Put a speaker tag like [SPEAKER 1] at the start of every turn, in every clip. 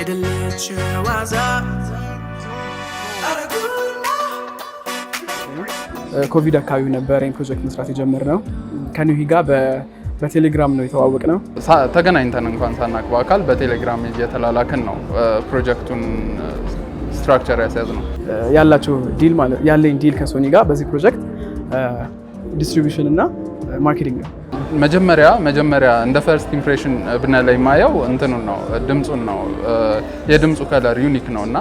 [SPEAKER 1] አይደለች ዋዛ።
[SPEAKER 2] ኮቪድ አካባቢ ነበር ይህን ፕሮጀክት መስራት የጀመርነው። ከኑሂ ጋር በቴሌግራም ነው የተዋወቅነው።
[SPEAKER 3] ተገናኝተን እንኳን ሳናቅ በአካል በቴሌግራም እየተላላክን ነው ፕሮጀክቱን structure ያስያዝነው።
[SPEAKER 2] ያላቸው deal ማለት ያለኝ deal ከሶኒ ጋር በዚህ ፕሮጀክት distribution እና marketing ነው።
[SPEAKER 3] መጀመሪያ እንደ first impression ብነ ላይ የማየው እንትኑን ነው፣ ድምፁን ነው። የድምፁ color unique ነው እና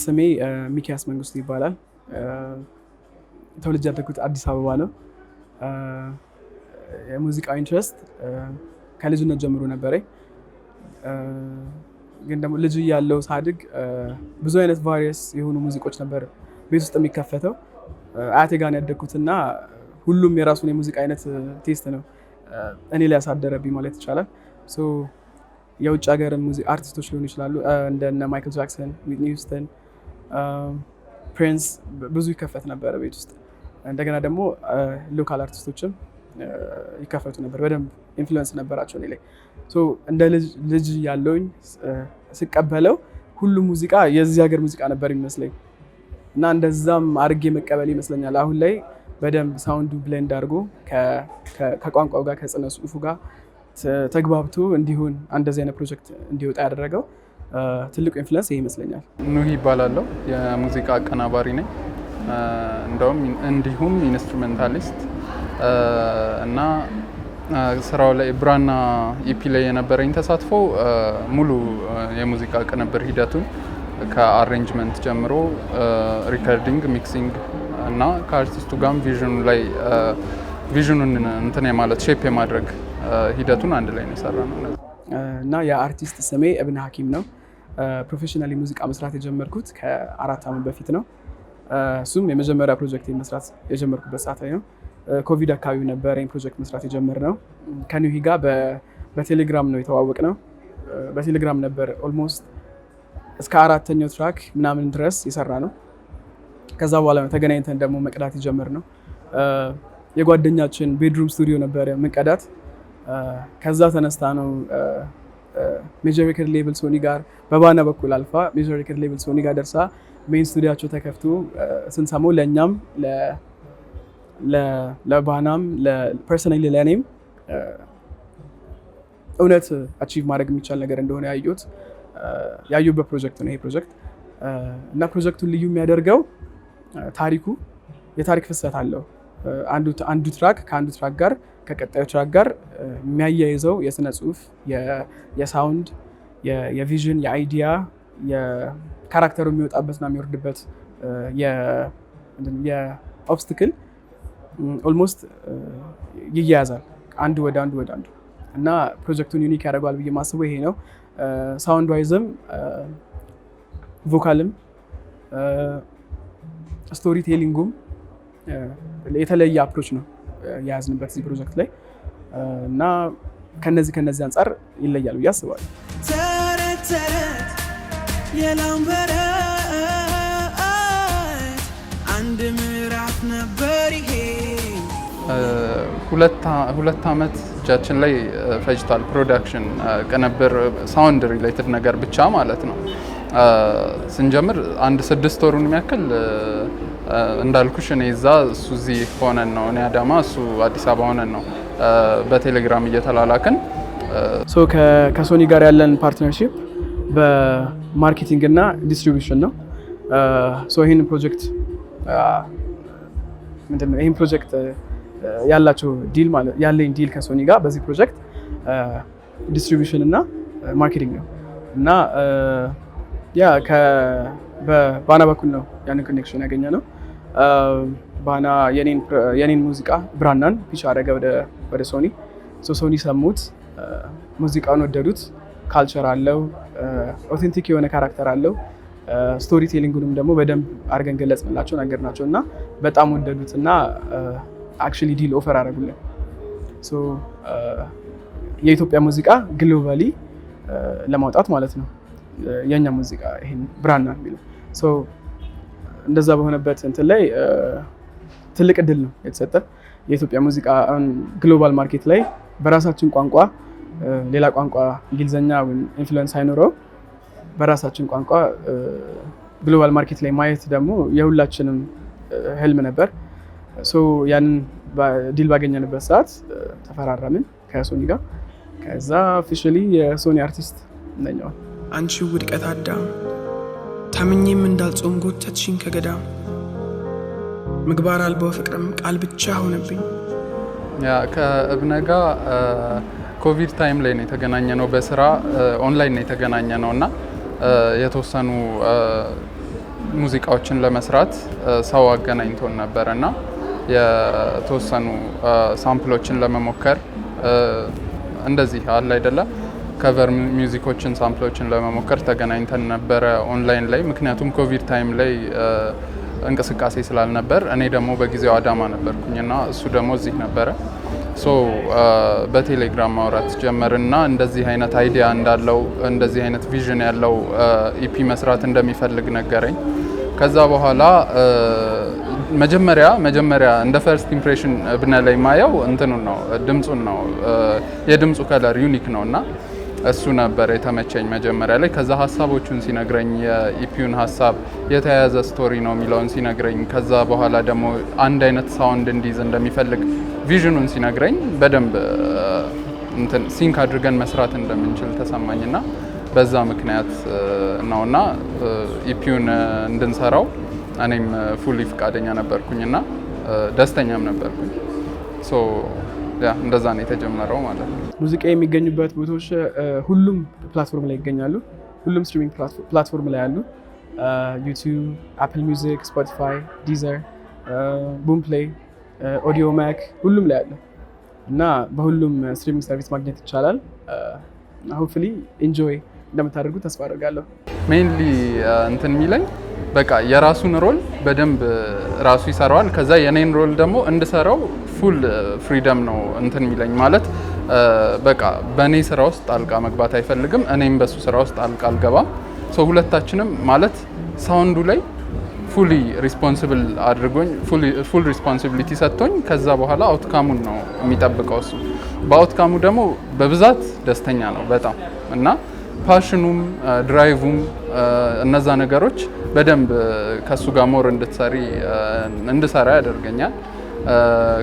[SPEAKER 2] ስሜ ሚኪያስ መንግስቱ ይባላል። ተወልጄ ያደግኩት አዲስ አበባ ነው። የሙዚቃ interest ከልጅነት ጀምሮ ነበረኝ። ግን ደግሞ ልጅ እያለሁ ሳድግ ብዙ አይነት various የሆኑ ሙዚቆች ነበር ቤት ውስጥ የሚከፈተው። አያቴ ጋር ነው ያደግኩትና ሁሉም የራሱን የሙዚቃ አይነት taste ነው እኔ ላይ ያሳደረብኝ ማለት ይቻላል። So የውጭ ሀገር አርቲስቶች ሊሆኑ ይችላሉ፣ እንደነ ማይክል ጃክሰን፣ ዊትኒ ሂውስተን፣ ፕሪንስ ብዙ ይከፈት ነበረ ቤት ውስጥ። እንደገና ደግሞ local አርቲስቶችም ይከፈቱ ነበር። በደንብ influence ነበራቸው እኔ ላይ። So እንደ ልጅ ያለውኝ ስቀበለው ሁሉም ሙዚቃ የዚህ ሀገር ሙዚቃ ነበር የሚመስለኝ እና እንደዛም አድርጌ መቀበል ይመስለኛል። አሁን ላይ በደንብ sound ኡ blend አድርጎ ከቋንቋው ጋር ከስነ ጽሁፉ ጋር ተግባብቶ እንዲሆን እንደዚህ አይነት ፕሮጀክት እንዲወጣ ያደረገው ትልቁ influence ይሄ ይመስለኛል።
[SPEAKER 3] ኑሂ ይባላለሁ። የሙዚቃ አቀናባሪ ነኝ። እንደውም እንዲሁም instrumentalist እና ስራው ላይ ብራና EP ላይ የነበረኝ ተሳትፎ ሙሉ የሙዚቃ ቅንብር ሂደቱን ከ arrangement ጀምሮ recording፣ mixing እና ከአርቲስቱ ጋርም vision ኑ ላይ vision ኑን እንትን የማለት shape የማድረግ ሂደቱን አንድ ላይ ነው የሰራነው።
[SPEAKER 2] እና የአርቲስት ስሜ እብነ ሀኪም ነው። Professionally ሙዚቃ መስራት የጀመርኩት ከ4 ዓመት በፊት ነው። እሱም የመጀመሪያ ፕሮጀክት መስራት የጀመርኩበት ሰዓት ላይ ነው። ኮቪድ አካባቢ ነበር ይህን ፕሮጀክት መስራት የጀመርነው። ከኑሂ ጋር በቴሌግራም ነው የተዋወቅነው። በቴሌግራም ነበር almost እስከ አራተኛው track ምናምን ድረስ የሰራነው። ከዛ በኋላ ነው ተገናኝተን ደግሞ መቅዳት የጀመርነው። የጓደኛችን bedroom studio ነበረ ምንቀዳት። ከዛ ተነስታ ነው major record label ሶኒ ጋር በባና በኩል አልፋ major record label ሶኒ ጋር ደርሳ main ስቱዲያቸው ተከፍቶ ስንሰማው ለእኛም ለባናም personally ለእኔም እውነት achieve ማድረግ የሚቻል ነገር እንደሆነ ያዩበት ፕሮጀክት ነው ይሄ ፕሮጀክት። እና ፕሮጀክቱን ልዩ የሚያደርገው ታሪኩ የታሪክ ፍሰት አለው። አንዱ track ከአንዱ track ጋር ከቀጣዩ track ጋር የሚያያይዘው የስነ ጽሁፍ፣ የ sound፣ የ vision፣ የ idea፣ የ character ኡ የሚወጣበትና የሚወርድበት የ obstacle almost ይያያዛል አንዱ ወደ አንዱ ወደ አንዱ እና ፕሮጀክቱን unique ያደርገዋል ብዬ ማስበው ይሄ ነው። Sound wise ም vocal ም storytelling ኡም የተለየ approach ነው የያዝንበት እዚህ ፕሮጀክት ላይ እና ከነዚህ አንጻር ይለያል ብዬ አስባለሁ።
[SPEAKER 1] ተረት ተረት የላም በረት አንድ ምዕራፍ ነበር ይሄ።
[SPEAKER 3] 2 ዓመት እጃችን ላይ ፈጅቷል። Production ቅንብር፣ sound related ነገር ብቻ ማለት ነው። ስንጀምር አንድ 6 ወሩን የሚያክል እንዳልኩሽ እኔ እዛ እሱ እዚህ ሆነን ነው፣ እኔ አዳማ እሱ አዲስ አበባ ሆነን ነው በቴሌግራም እየተላላክን።
[SPEAKER 2] So ከሶኒ ጋር ያለን partnership በ marketing እና distribution ነው። So ይህን ፕሮጀክት ምንድን ነው ይህን ፕሮጀክት ያላቸው deal ማለት ያለኝ deal ከሶኒ ጋር በዚህ ፕሮጀክት distribution እና marketing ነው። እና yeah በባና በኩል ነው ያንን connection ያገኘነው። ባና የኔን ሙዚቃ ብራናን pitch አደረገ ወደ ሶኒ። So ሶኒ ሰሙት፣ ሙዚቃውን ወደዱት። Culture አለው፣ authentic የሆነ character አለው። Storytelling ኡንም ደግሞ በደንብ አድርገን ገለጽንላቸው፣ ነገርናቸው እና በጣም ወደዱት እና actually deal offer አደረጉልን። So የኢትዮጵያ ሙዚቃ globally ለማውጣት ማለት ነው የእኛ ሙዚቃ ይሄን ብራና የሚለው። So እንደዛ በሆነበት እንትን ላይ ትልቅ እድል ነው የተሰጠን። የኢትዮጵያ ሙዚቃ global market ላይ በራሳችን ቋንቋ፣ ሌላ ቋንቋ እንግሊዝኛ ወይም influence ሳይኖረው በራሳችን ቋንቋ global market ላይ ማየት ደግሞ የሁላችንም ህልም ነበር። So ያንን deal ባገኘንበት ሰዓት ተፈራረምን ከሶኒ ጋር። ከዛ officially የሶኒ አርቲስት ነኝ።
[SPEAKER 1] አንቺ ውድቀት አዳም፣ ታምኜም እንዳልጾም ጎተትሽኝ ከገዳም፣ ምግባር አልባው ፍቅርም ቃል ብቻ ሆነብኝ።
[SPEAKER 3] Yeah፣ ከእብነ ጋር ኮቪድ time ላይ ነው የተገናኘነው። በስራ ኦንላይን ነው የተገናኘነው እና የተወሰኑ ሙዚቃዎችን ለመስራት ሰው አገናኝቶን ነበረ እና የተወሰኑ sample ኦችን ለመሞከር እንደዚህ አለ አይደለ cover music ኦችን sample ኦችን ለመሞከር ተገናኝተን ነበረ ኦንላይን ላይ። ምክንያቱም ኮቪድ time ላይ እንቅስቃሴ ስላልነበር እኔ ደግሞ በጊዜው አዳማ ነበርኩኝ እና እሱ ደግሞ እዚህ ነበረ። So በቴሌግራም ማውራት ጀመርና እንደዚህ አይነት idea እንዳለው፣ እንደዚህ አይነት vision ያለው EP መስራት እንደሚፈልግ ነገረኝ። ከዛ በኋላ መጀመሪያ እንደ first impression እብነ ላይ ማየው እንትኑን ነው፣ ድምፁን ነው። የድምፁ color unique ነው እና እሱ ነበር የተመቸኝ መጀመሪያ ላይ። ከዛ ሀሳቦቹን ሲነግረኝ፣ የ EP ውን ሀሳብ የተያያዘ story ነው የሚለውን ሲነግረኝ፣ ከዛ በኋላ ደግሞ አንድ አይነት sound እንዲይዝ እንደሚፈልግ vision ኑን ሲነግረኝ በደንብ እንትን sync አድርገን መስራት እንደምንችል ተሰማኝና በዛ ምክንያት ነውና EP ውን እንድንሰራው እኔም fully ፍቃደኛ ነበርኩኝና ደስተኛም ነበርኩኝ። So yeah፣ እንደዛ ነው የተጀመረው ማለት ነው።
[SPEAKER 2] ሙዚቃ የሚገኙበት ቦታዎች ሁሉም platform ላይ ይገኛሉ። ሁሉም streaming platform ላይ አሉ። YouTube፣ Apple Music፣ Spotify፣ Deezer፣ Boomplay፣ Audiomack ሁሉም ላይ አለ እና በሁሉም streaming service ማግኘት ይቻላል። Hopefully enjoy እንደምታደርጉ ተስፋ አደርጋለሁ።
[SPEAKER 3] Mainly እንትን የሚለኝ በቃ የራሱን role በደንብ ራሱ ይሰራዋል። ከዛ የኔን role ደግሞ እንድሰራው full freedom ነው እንትን የሚለኝ። ማለት በቃ በእኔ ስራ ውስጥ ጣልቃ መግባት አይፈልግም፣ እኔም በሱ ስራ ውስጥ ጣልቃ አልገባም። So ሁለታችንም ማለት sound ኡ ላይ fully responsible አድርጎኝ፣ full responsibility ሰጥቶኝ ከዛ በኋላ outcome ኡን ነው የሚጠብቀው እሱ። በ outcome ኡ ደግሞ በብዛት ደስተኛ ነው በጣም። እና passion ኑም drive ኡም እነዛ ነገሮች በደንብ ከእሱ ጋር more እንድትሰሪ እንድሰራ ያደርገኛል።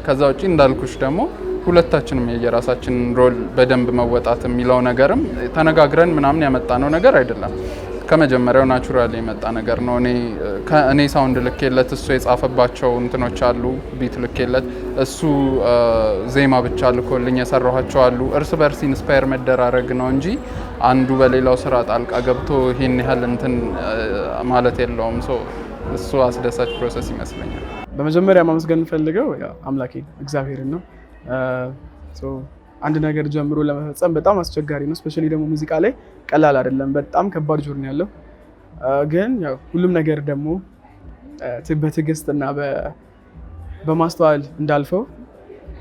[SPEAKER 3] ከዛ ውጪ እንዳልኩሽ ደግሞ ሁለታችንም የየራሳችንን role በደንብ መወጣት የሚለው ነገርም ተነጋግረን ምናምን ያመጣነው ነገር አይደለም። ከመጀመሪያው natural የመጣ ነገር ነው። እኔ sound ልኬለት እሱ የጻፈባቸው እንትኖች አሉ፣ beat ልኬለት እሱ ዜማ ብቻ ልኮልኝ የሰራኋቸው አሉ። እርስ በርስ inspire መደራረግ ነው እንጂ አንዱ በሌላው ስራ ጣልቃ ገብቶ ይሄን ያህል እንትን ማለት የለውም። So እሱ አስደሳች process ይመስለኛል።
[SPEAKER 2] በመጀመሪያ ማመስገን የምፈልገው ያው አምላኬ እግዚአብሔርን ነው። So አንድ ነገር ጀምሮ ለመፈጸም በጣም አስቸጋሪ ነው። Especially ደግሞ ሙዚቃ ላይ ቀላል አይደለም። በጣም ከባድ journey ያለው፣ ግን ያው ሁሉም ነገር ደግሞ በትዕግስት እና በማስተዋል እንዳልፈው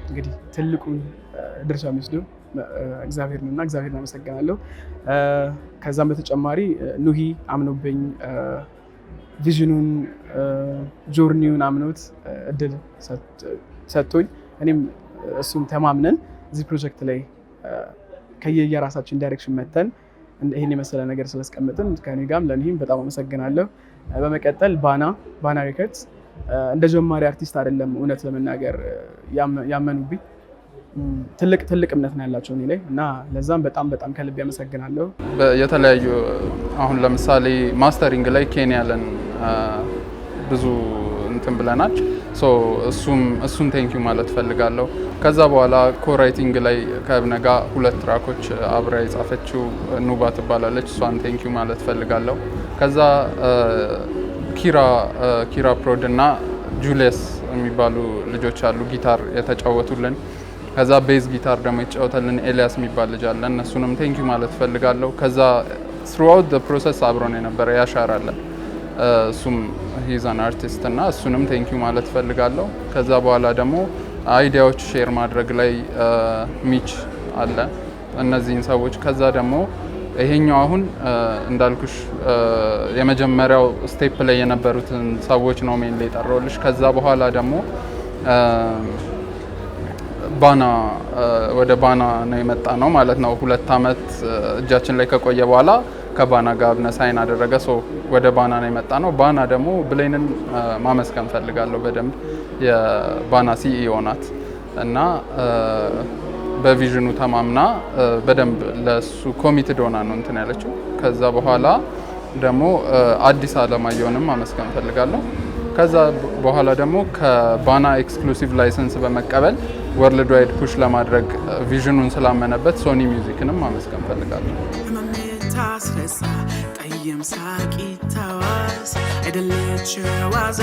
[SPEAKER 2] እንግዲህ ትልቁን ድርሻ የሚወስደው እግዚአብሔር ነው እና እግዚአብሔርን አመሰግናለሁ። ከዛም በተጨማሪ ኑሂ አምኖብኝ፣ vision ኑን journey ውን አምኖት እድል ሰጥቶኝ፣ እኔም እሱም ተማምነን እዚህ ፕሮጀክት ላይ ከየየራሳችን direction መተን ይህን የመሰለ ነገር ስላስቀመጥን ከኔ ጋርም ለኒህም በጣም አመሰግናለሁ። በመቀጠል ባና Records እንደ ጀማሪ አርቲስት አይደለም እውነት ለመናገር ያመኑብኝ፣ ትልቅ ትልቅ እምነት ነው ያላቸው እኔ ላይ እና ለዛም በጣም በጣም ከልብ ያመሰግናለሁ።
[SPEAKER 3] የተለያዩ አሁን ለምሳሌ mastering ላይ ኬንያለን ብዙ እንትን ብለናል። So እሱም እሱን thank you ማለት ፈልጋለሁ። ከዛ በኋላ co-writing ላይ ከእብነ ጋር ሁለት track ኦች አብራ የጻፈችው ኑባ ትባላለች። እሷን thank you ማለት ፈልጋለሁ። ከዛ ኪራ ፕሮድ እና ጁሊየስ የሚባሉ ልጆች አሉ ጊታር የተጫወቱልን። ከዛ bass guitar ደግሞ የተጫወተልን ኤልያስ የሚባል ልጅ አለ። እነሱንም thank you ማለት ፈልጋለሁ። ከዛ throughout the process አብሮን የነበረ ያሻር አለ። እሱም he's an artist እና እሱንም thank you ማለት ፈልጋለሁ። ከዛ በኋላ ደግሞ idea ዎች share ማድረግ ላይ ሚች አለ። እነዚህን ሰዎች ከዛ ደግሞ ይሄኛው አሁን እንዳልኩሽ የመጀመሪያው step ላይ የነበሩትን ሰዎች ነው mainly የጠራሁልሽ። ከዛ በኋላ ደግሞ ባና፣ ወደ ባና ነው የመጣነው ማለት ነው። 2 አመት እጃችን ላይ ከቆየ በኋላ ከባና ጋር አብነ sign አደረገ። So ወደ ባና ነው የመጣነው። ባና ደግሞ ብሌንን ማመስገን ፈልጋለሁ በደንብ። የባና CEO ናት እና በ vision ኑ ተማምና በደንብ ለሱ committed ሆና ነው እንትን ያለችው። ከዛ በኋላ ደግሞ አዲስ አለማየሁንም ማመስገን ፈልጋለሁ። ከዛ በኋላ ደግሞ ከባና exclusive license በመቀበል worldwide push ለማድረግ vision ኑን ስላመነበት Sony Music ንም ማመስገን ፈልጋለሁ።
[SPEAKER 1] ታስረሳ ጠየም ሳቂ ታዋስ አይደለች ዋዛ።